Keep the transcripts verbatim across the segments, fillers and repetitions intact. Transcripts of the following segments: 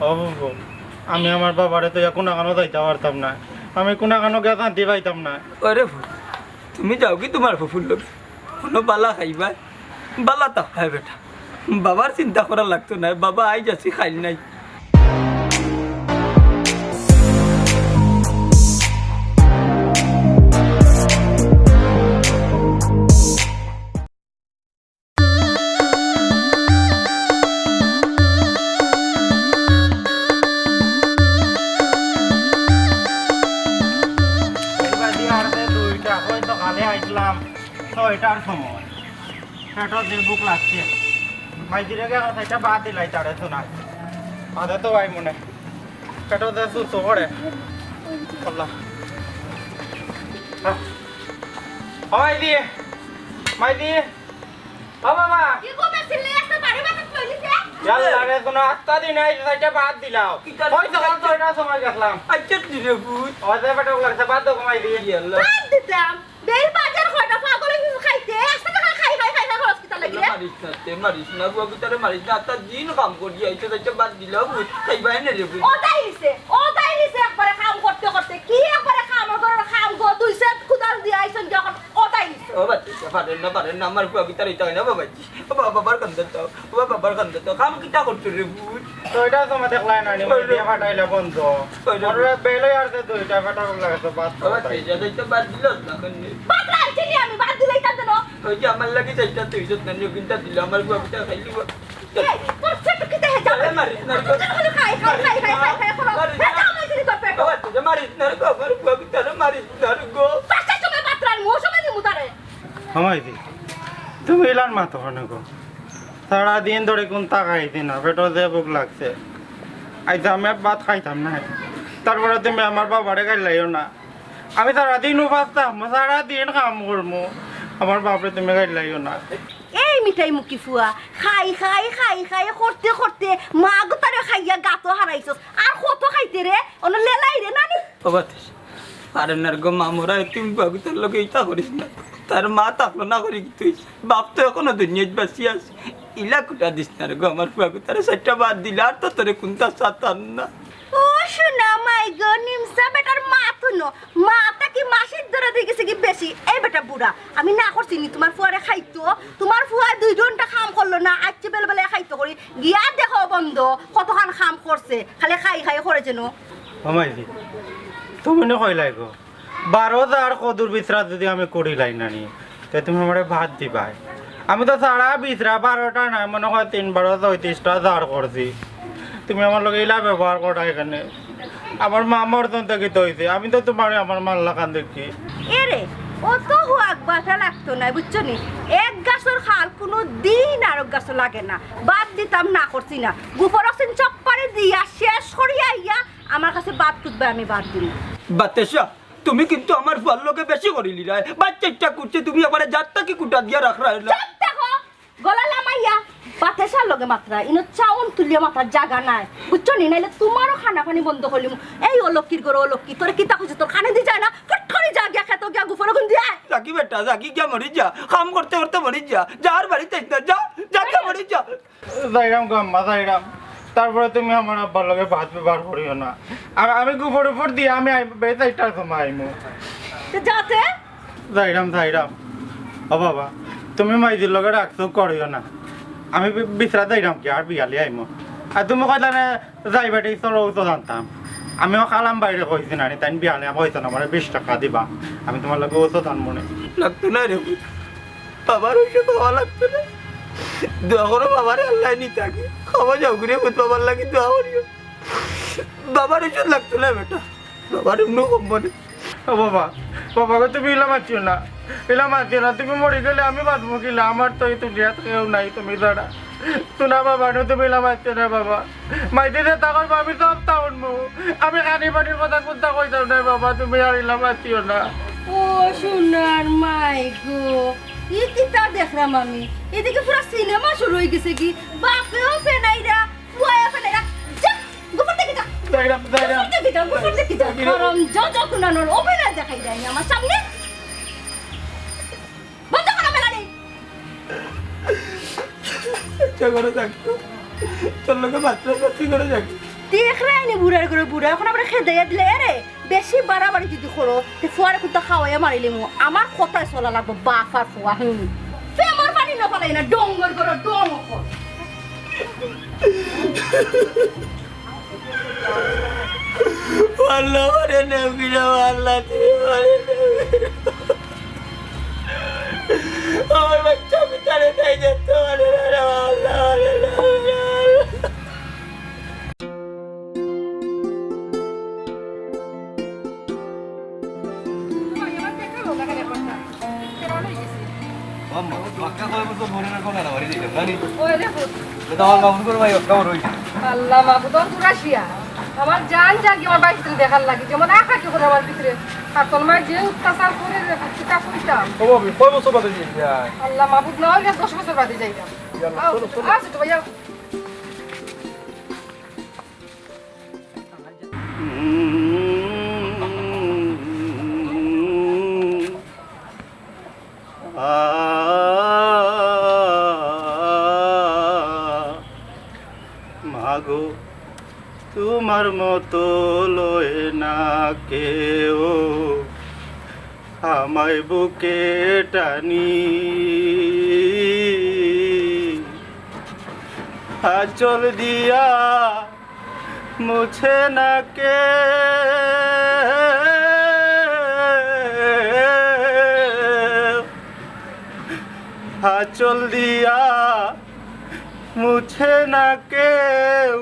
ও ফুফু, আমি আমার বাবারে থইয়া কুনাখানো যাইতাম পারতাম না, আমি কুনাখানো গিয়া শান্তি পাইতাম না। আরে ফুফু, তুমি যাওগি তুমার ফুফুর লগে, কুনু বালা খাইবায়, বালা থাকবায় বেটা। বাবার চিন্তা করা লাগতো নায়, বাবা আইজ আছি, কাইল নাই। এইবার দিয়ে আর যে দুইটা, ওই সকালে আইছিলাম ছয়টার সময়, পেটো যে ভুক লাগছে, মাইজিরে গিয়া একটা ভাত দিলাই তারে শোনা, আদে তো ভাই মনে পেটো যে সুস্থ করে। আল্লাহ। হ্যাঁ। ও মাইজি, মাইজি, ও বাবা। কি করতেছিস? লে, একটা বাড়ি বাতাস লই দিছে। ইয়াল্লা রে, কোনো আত্তা দিন নাই, একটা ভাত দিলাও। কিতা ওই সকাল তো এটা সময় গেছিলাম। আচ্ছা, দিলে বুঝ। ও যে পেটো লাগছে, ভাত দাও, কমাই দিয়ে। ইয়াল্লা। ভাত দিতাম। বেল বাজার কয়টা পাগল হয়ে গেছে খাইতে। আস্তে তো খাই, খাই, খাই, খাই, খরচ কিতা লাগি রে? মারিস না, তে মারিস না, বুয়া কিতারে মারিস না। আত্তা দিন কাম করি আইছে, তাইতে ভাত দিলাও বুঝ। খাইবাই না রে বুঝ। ও তাই নিছে, ও তাই নিছে একবারে কাম করতে করতে। কি একবারে কাম, ওর ঘরের কাম গো, দুই সেট কুদাল দিয়ে আইছেন যখন। ও তাই নিছে। ও বাচ্চা, পারেন না, পারেন না, আমার ফুয়া কিতার ইতা হয় না, বাবাজি। ও বাবা, বাবার কান্দে তো, ও বাবা, বাবার কান্দে তো, কাম কিতা করছো রে, ভূত? তো এটা তো আমার দেখলাই না, নি, ওই রে। দিয়ে ফাটাইলে বন্ধ। ওই রে। ওরে বেলে আর দে দুইটা ফাটা লাগাতো, বাদ ও বাবা, খাওয়াই। তুই যা, তুই তো বাদ দিল না, কেন? বাদ রাখছি নি আমি, বাদ দিলেই তার জন্য। ওই যে আমার লাগি চাইটা তুই যত না, নিয়ে কিনটা দিল, আমার ফুয়া কিতা খাইলি বা? এই, তোর সেট কিতা হে যা? আরে মারিস না রে। তুই খালি খাই, খাই, খাই, খাই, খাই, খাই, খাই, মারিস না। এই যা, আমার জিনিস তোর পেট। বাবা, তুই যা মারিস না রে, বাবা, আমার ফুয়া কিতা রে, মারিস না রে গো। পাঁচটার সময় বাদ রান, ও সময় নিমু তারে। হামাইদি, তুমি ইলান মাতো কেনে গো? সারা দিন ধরে কুন্তা খাইছি না, পেটো যে ভুক লাগছে। আইজ আমি আর ভাত খাইতাম না। তারপরে তুমি আমার বাবারে গাইল্লাইও না। আমি সারা দিন উপাস থাকমু, সারা দিন কাম করমু। আমার বাপরে তুমি গাইল্লাইও না। এই মিঠাই মুখি ফুয়া, খাই, খাই, খাই, খাই, করতে, করতে, মা গুতারে খাইয়া গাতো হারাইছস। আর কত খাইতে রে? অনো লেলাই রে নানি। ও বাতিস, পারে না রে গো, মা মরা, তুমি বাগুতার লগে ইতা করিস না। তার মা থাকলো না করি কি তুই? বাপ তো এখনো দুনিয়াত বাঁচি আছে। ইলা কুটা দিস না রে গো, আমার ফুয়া কুতারে চাইরটা বাদ দিলে আর তো তোরে কুন্তা সাতার না। ও সোনা মাই গো, নিমসা বেটার মা তুনো। মা তা কি মাসির দরদ হয়ে গেছে কি বেশি? এই বেটা বুড়া, আমি না করছি নি তোমার ফুয়ারে খাইতো? তোমার ফুয়া দুই ঘন্টা কাম করলো না, আইছে বেলা বেলা খাইতো করি। গিয়া দেখো বন্ধ, কতখান কাম করছে, খালি খাই খাই করে যেন। ও মাইজি, তুমি না কইলাই গো, বারো জার কদুর বিচরা যদি আমি করিলাই নানি, তে তুমি আমারে ভাত দিবায়। আমি তো সারা বিচরা বারোটা নায়, মনে হয় তিন বারো ছয়ত্রিশটা জার করছি। তুমি আমার লগে ইলা ব্যবহার করা এখানে। আমার মা মরতন থেকে তো হইছে, আমি তো তোমারে আমার মার লাখান দেখি। এরে, অত হুয়াক বাসা লাগতো না, বুঝছো নি? এক গাছর খাল কোনো দিন আর এক গাছও লাগে না। বাদ দিতাম না করছি না। গুফর হোসেন চপ্পারে দিয়া শেষ করিয়া আইয়া আমার কাছে বাদ খুঁজবে, আমি বাদ দিমু। বাতেশা, তুমি কিন্তু আমার ফুয়ার লগে বেশি করিলিরায়। বাচ্চা ইচ্ছা করছে, তুমি একবারে জাতটা কি কুটা দিয়া রাখরায় না? চুপ থাকো, গলা লামাইয়া। বাতেশার লগে মাতরায়, ইনো চাউন তুলিয়া মাতার জাগা নাই। বুঝছো নি? নাইলে তোমারও খানা পানি বন্ধ করিলিমু। এই অলক্ষীর ঘর অলক্ষী, তোরে কিতা কইছে? তোর কানে দি যায় না? ফট করি যা গিয়া খেতো গিয়া গুফর অগুন দিয়া আয়। যাগি বেটা, যাগি গিয়া মরি যা। কাম করতে করতে মরি যা। যা আর বাড়িত আইস না, যা। যা গিয়া মরি যা। যাইরাম গো আম্মা, যাইরাম। তারপরে তুমি আমার আব্বার লগে বাদ ব্যবহার করিও না। আর আমি গুফর উপর দিয়া আমি আই-, বেশ একটা সময় আইমু। তো যাতে? যাইরাম, যাইরাম। ও বাবা, তুমি মাইজির লগে রাগ চুক করিও না। আমি বি-, বিচরা যাইরাম কি আর বিয়ালি আইমু। আর তুমি কইলা না, যাই বেটি, চলো, ও তো জানতাম। আমিও কালাম বাইরে কইছি না, তাই বিয়ালি কইছে না, আমারে বিশ টাকা দিবা। আমি তোমার লগে ও তো জানবো না। লাগতো না রে। বাবার ওষুধ খাওয়া লাগতো না। দোয়া করো বাবারে, আল্লাহ নি থাকে। খাওয়া যাও ঘুরে ভূত বাবার লাগি দোয়া করিও। বাবার ওষুধ লাগতো না বেটা, বাবার এমনি কম মনে। ও বাবা, বাবা গো, তুমি ইলা মাতিও না, ইলা মাতিও না। তুমি মরি গেলে আমি বাঁচবো কিলা? আমার তো এই দুনিয়াত কেউ নাই তুমি ছাড়া। শোনা বাবা, নো তুমি ইলা মাতিও না বাবা। মাইতে যে তা কইবো, আমি সব তা শুনবো। আমি খানি পানির কথা কুন্তা কইতাম না বাবা, তুমি আর ইলা মাতিও না। ও সোনার মাই গো, ই কিতা দেখলাম আমি? এদিকে পুরা সিনেমা শুরু হয়ে গেছে কি? বাপেও ফেনাইরা, ফুয়ায়ও ফেনাইরা। যা, গুফর দেখি যা। যাইরাম, যাইরাম। গুফর দেখি যা, গুফর দেখি যা। যাইরাম। গরম জ জ কুনানোর অভিনয় দেখাই দেয়নি আমার সামনে। বন্ধ করো মেলানি। ইচ্ছা করে থাকতো। তোর লগে মাত্র সত্যি করে থাকতো। দেখরায়নি বুড়ার ঘরর বুড়া, অখন আবার খেদাইয়া দিলে। এরে, বেশি বাড়াবাড়ি যুদি করো, তে ফুয়ারে কুন্তা খাওয়াইয়া মারিলিমু। আমার কথায় চলা লাগবো, বাপ আর ফুয়া। হুম। প্রেমর পানি না ফালাই না, ডঙ্গর করো, ডঙ্গর। আল্লাহ, আমারে নেও গিরা, আল্লাহ, তুমি আমারে নেও গিরা। আমার বাচ্চা আমি তারে চাই যে তোমারে না, আল্লাহ, আমারে নেও গিরা, আল্লাহ। আম্মা, বাক্কা কয় বছর মনে রাখো না, বাড়ি যাইতাম, জানি? ওই দেখো। এটা আমার বাবুর করে ভাই, বাক্কা বড় হইছে। আল্লাহ মাবুদ, অন্তর আসিয়া। আমার জান জাগি আমার বাড়ির ভিতরে দেখার লাগি, যেমন আঁকাকি করে আমার ভিতরে। আর তোর মায় যে অত্যাচার করে রে, কিতা কইতাম। ও ভাবি, কয় বছর বাদে যাইতাম? আল্লাহ মাবুদ, না হইলে দশ বছর বাদে যাইতাম। ইয়াল্লাহ, আও, চলো, চলো। আও, ছোট ভাই, আও। মাগো, তোমার মতো লয় না কেউ আমায় বুকে টানি। আঁচল দিয়া মুছে না কেউ, আঁচল দিয়া মুছে না কেউ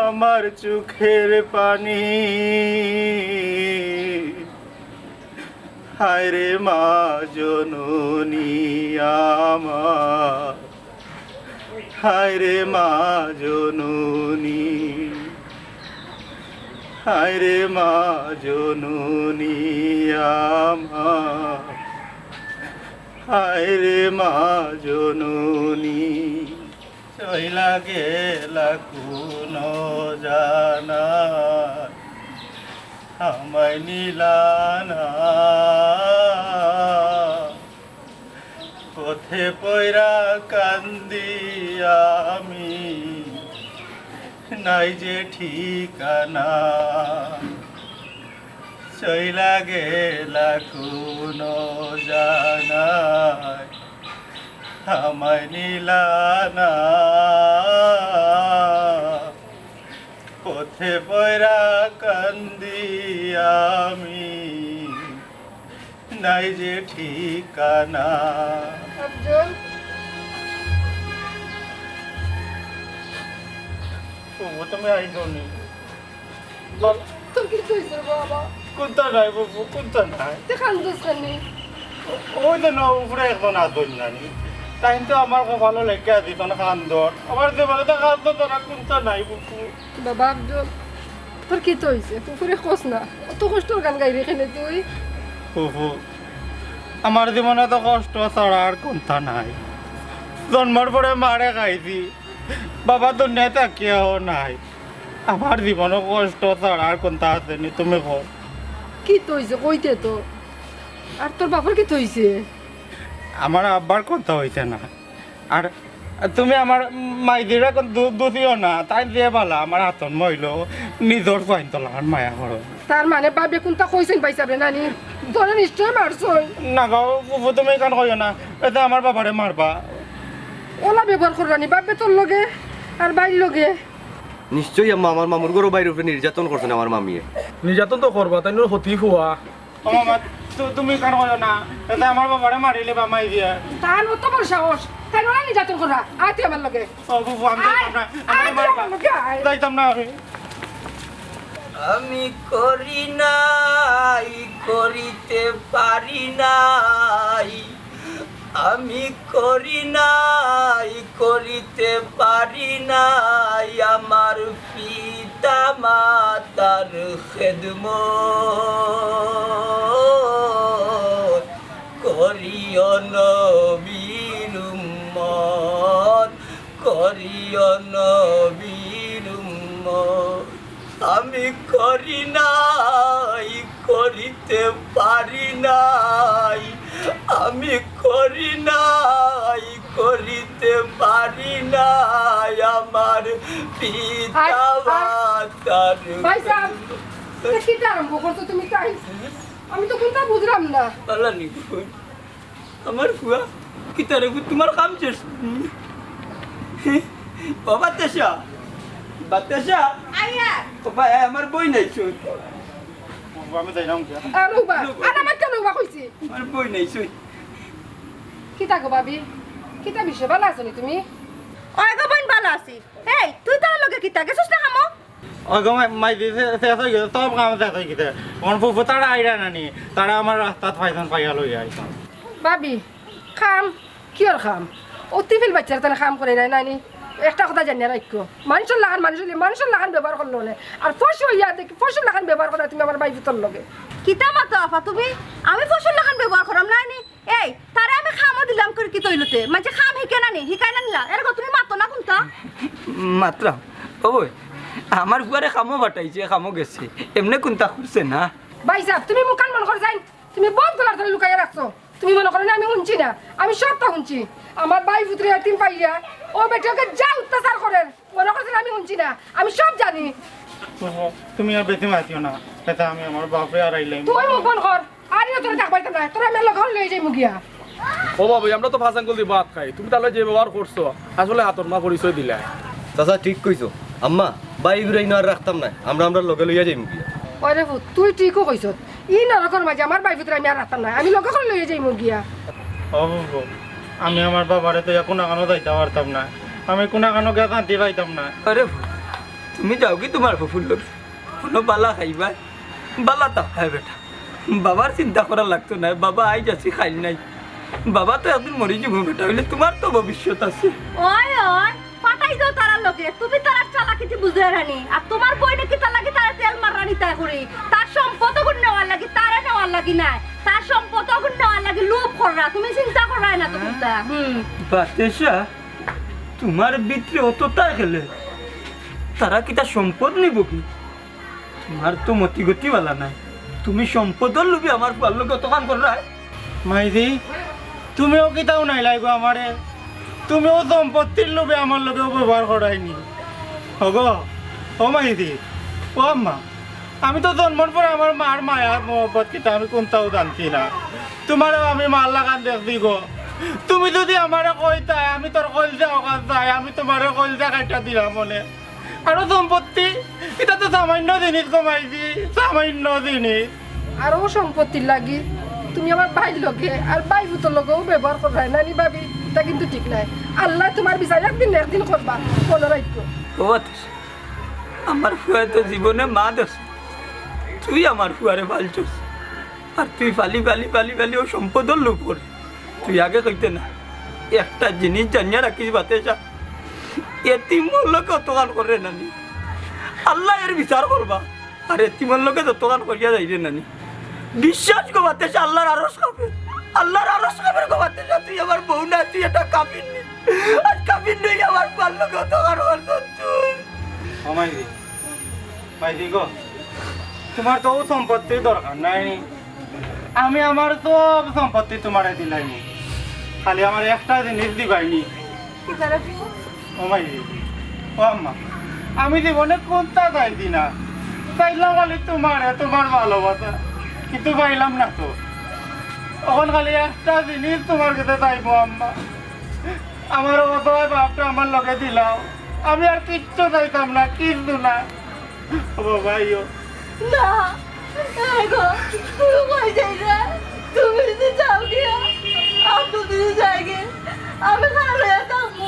আমার চোখের পানি। হায় রে মা জননী আমার, হায় রে মা জননী, হায় রে মা জননী আমার, হায় রে মা জননী। চইলা গেলা কুন জানা, আমায় নিলা না। পথে পইরা কান্দি আমি, নাই যে ঠিকানা। চইলা গেলা কুন জানায়, আমায় নিলা না। পথে পইরা কান্দি আমি, নাই যে ঠিকানা। আফজল। ও, ও তুমি আইছো নি? বাবা। তোর কিতা অইছে রে বাবা? কুন্তা নাই বাবু, কুন্তা নাই। তে কান্দস কেনে? ওই যে না, উপরে একজন আদর নানি। তাইন তো আমার কপালো লেখা দিত না কান্দর। আমার যে বলে তো কান্দর তারা কুন্তা নাই বাবু। বাবা আফজল, তোর কিতা অইছে? উপরে কস না। অত কষ্টর গান গাইরে কেনে তুই? ফুফু, আমার জীবনে তো কষ্ট ছাড়া আর কুন্তা নাই। জন্মর পরে মারে খাইছি, বাবা দুনিয়াত থাকিয়াও নাই। আমার জীবনো কষ্ট ছাড়া আর কুন্তা আছে নি, তুমি কও। কিতা অইছে কইতে তো? আর তোর বাপর কিতা অইছে? আমার আব্বার কুন্তা অইছে না। আর তুমি আমার মাইজিরে কুন দু-, দুষিও না, তাইন যে বালা আমার আতন মইল, নিজর ফুয়াইন্তর লাখান মায়া করো। তার মানে বাপে কুন্তা কইছইন ভাইসাবরে নানি? তোরে নিশ্চয় মারছইন। না গো, ফুফু তুমি ইখান কইও না, এতে আমার বাবারে মারবা। অলা ব্যবহার কররা নি বাপে তোর লগে আর ভাইর লগে? নিশ্চয়ই আম্মা, আমার মামুর ঘরো ভাইর উপরে নির্যাতন করছইন আমার মামিয়ে। নির্যাতন তো করবা, তাইন অইলা হতি ফুয়া। ও মামা, তু-, তুমি ইখান কইও না, এতে আমার বাবারে মারিলে বা মাই দিয়া। তান অত বড় সাহস, তাইন অলা নির্যাতন কররা। আয় তুই আমার লগে। ও ফুফু, আমি আয়, যাইতাম না, আয় আমারে তুই মারবা। আমার লগে আয়। যাইতাম না আমি। আমি করি নাই, করিতে পারি নাই। আমি করি নাই, করিতে পারি নাই আমার পিতা মাতার খেদমত। করিও নবীর উম্মত, করিও নবীর উম্মত। আমি করি নাই, করিতে পারি নাই। আমি করি নাই, করিতে পারি নাই আমার পিতা আয়, আয়। ভাইসাব, ইটা কিতা আরম্ভ করছো তুমি তাই? আমি তো কুনতা বুঝলাম না। পাল্লা নি কই? আমার ফুয়া, কিতা রে ফুয়া, তুমার কাম শেষ? ও বাতাসা, বাতাসা। আইয়া। ও ভাই, আমার বইন আইছইন। আমি যাইলাম গিয়া। আর উবা, আর আমার কেন উবা কইছি? আমার বইন আইছইন। কিতা গো ভাবি? কিতা বিষয়? ভালা আছো নি তুমি? ওই গো বইন, ভালা আছি। এই, তুই তার লগে কিতা গেছস না কামো? ওই গো মাই, মাই দি, সে-, শেষ অই গেছে, সব কাম শেষ অই গেছে। অখন ফুফু তারা আইরা না নি, তারা আমার রাস্তাত পাইছইন, পাইয়া লইয়া আইছইন। ভাবি, কাম, কিওর কাম? ও তিফিল বাচ্চার তানে কাম করে নাই, নানি? একটা কথা জানিয়া রাখো, মানুষর লাখান মানুষ অইলে মানুষর লাখান ব্যবহার করলো না। আর পশু অইয়া দেখি, পশুর লাখান ব্যবহার করো তুমি আমার ভাইফুতর লগে। কিতা মাতো আফা তুমি? আমি পশুর লাখান ব্যবহার করাম না নি? এই, তারে আমি কামও দিলাম করি কি তৈলতে? মাঝে কাম হিকে না নি, হিকাই না নিলা? এরকম তুমি মাতো না কুনতা? মাতরাম। ও বই, আমার ফুয়ারে কামও পাঠাইছে, কামও গেছে। এমনে কুনতা করছে না। ভাইসাব, তুমি মুখখান বন্ধ করি যাইন। তুমি বন্ধ করার ধরে লুকাইয়া রাখছো। তুমি মনে করো না আমি হুনছি না, আমি সবটা হুনছি। আমার ভাইফুতরে এতিম পাইয়া ও বেটিকে যা অত্যাচার করের, মনে করছো না আমি হুনছি না, আমি সব জানি। তুমি আর বেশি মাতিও না, এটা আমি আমার বাপরে আর আইলাম। তুই মুখ বন্ধ কর, আর ইনো তোরে ডাক পাইতাম না, তোরে আমি লগে লইয়া যাইমু গিয়া। ও বাবা, আমরা তো পাঁচ আঙ্গুল দি ভাত খাই, তুমি তাইলে যে ব্যবহার করছো, আসলে হাতর মা পরিচয় দিলা। চাচা ঠিক কইছো। আম্মা, ভাইফুতরে ইনো আর রাখতাম না, আমরা আমরার লগে লইয়া যাইমু গিয়া। ওরে ফুত, তুই ঠিকও কইছস। ই নরকর মাঝে আমার ভাইফুতরে আমি আর রাখতাম না, আমি লগে করি লইয়া যাইমু গিয়া। ও বাবা, আমি আমার বাবারে তো কুনাখানো যাইতাম পারতাম না, আমি কুনাখানো গিয়া শান্তি পাইতাম না। আরে ফুত, তুমি যাওগি তুমার ফুফুর লগে, কুনু বালা খাইবায়, বালা থাকবায় বেটা। বাবার চিন্তা করা লাগতো নায়, বাবা আইজ আছে, কাইল নাই। বাবা তো একদিন মরি যাইবো বেটা, অইলে তুমার তো ভবিষ্যৎ আছে। ওই, ওই, পাঠাই দেও তারার লগে, তুমি তারার চালাকিতি বুঝরায় না নি। আর তুমার বইনে কিতার লাগি তারে তেল মাররা নি তাই করি? তার সম্পদ অগুন নেওয়ার লাগি, তারে নেওয়ার লাগি নায়। তার সম্পদ অগুন নেওয়ার লাগি লোভ কররা, তুমি চিন্তা কররায় না তো কুনতা। হুম। বাতাসা, তুমার ভিতরে অততা খেলে, তারা কিতা সম্পদ নিবো কি? তুমার তো মতিগতি বালা নাই, তুমি সম্পদর লোভে আমার ফুয়ার লগে অতখান কররায়। মাইজি, তুমিও কিতা হুনাইলায় গো আমারে? তুমিও সম্পত্তির লোভে আমার লগে অউ ব্যবহার কররায় নি। ওগো, ও মাইজি, ও আম্মা, আমি তো জন্মর পরে আমার মার মায়া মহব্বত কিতা আমি কুনতাও জানছি না। তুমারেও আমি মার লাখান দেখছি গো। তুমি যুদি আমারে কইতায়, আমি তোর কইলজা অখান চাই, আমি তুমারে কইলজা কাইটা দিলাম অনে। আর অউ সম্পত্তি, ইটা তো সামাইন্য জিনিস গো মাইজি, সামাইন্য জিনিস। আর অউ সম্পত্তির লাগি তুমি আমার ভাইর লগে আর ভাইফুতর লগেও ব্যবহার কররায় না নি ভাবি, ইটা কিন্তু ঠিক নায়। আল্লায় তুমার বিচার একদিন না একদিন করবা, মনো রাখো। ও বাতাসা, আমার ফুয়ায় তো জীবনে মা দেখছে, তুই আমার ফুয়ারে পালছস। আর তুই পালি, পালি, পালি, পালি অউ সম্পদর লোভ করে। তুই আগে কইতে না। একটা জিনিস জানিয়া রাখিস বাতাসা, এতিমর লগে অতখান কররে না নি, আল্লায় এর বিচার করবা। আর এতিমর লগে যতখান করিয়া যাইরে না নি, বিশ্বাস গো বাতাসা, আল্লার আরশ কাঁপের। আল্লার আরশ কাঁপের গো বাতাসা, তুই আমার বউ না, তুই একটা কাফির নি। আর কাফির নই, আমার ফুয়ার লগে অতখান করছস তুই। ও মাইজি, মাইজি গো, তুমার তো অউ সম্পত্তির দরকার নাই। আমি আমার সব সম্পত্তি তুমারে দিলাইমু, খালি আমারে একটা জিনিস দিবায় নি। ও মাইজি, ও আম্মা, আমি জীবনে কুনতা চাইছি না, চাইলাম খালি তুমারে, তুমার ভালোবাসা, কিন্তু পাইলাম না তো। অখন খালি একটা জিনিস তুমার গেছে চাইমু আম্মা, আমার অসহায় বাপরে আমার লগে দিলাও, আমি আর কিচ্ছু চাইতাম না, কিচ্ছু না। ও বাবা, আইও। না, এগো, তুমি কই যাইরা? তুমি যদি যাও গিয়া, আমি যদি যাই গে, আমি খারাপ অইয়া থাকবো।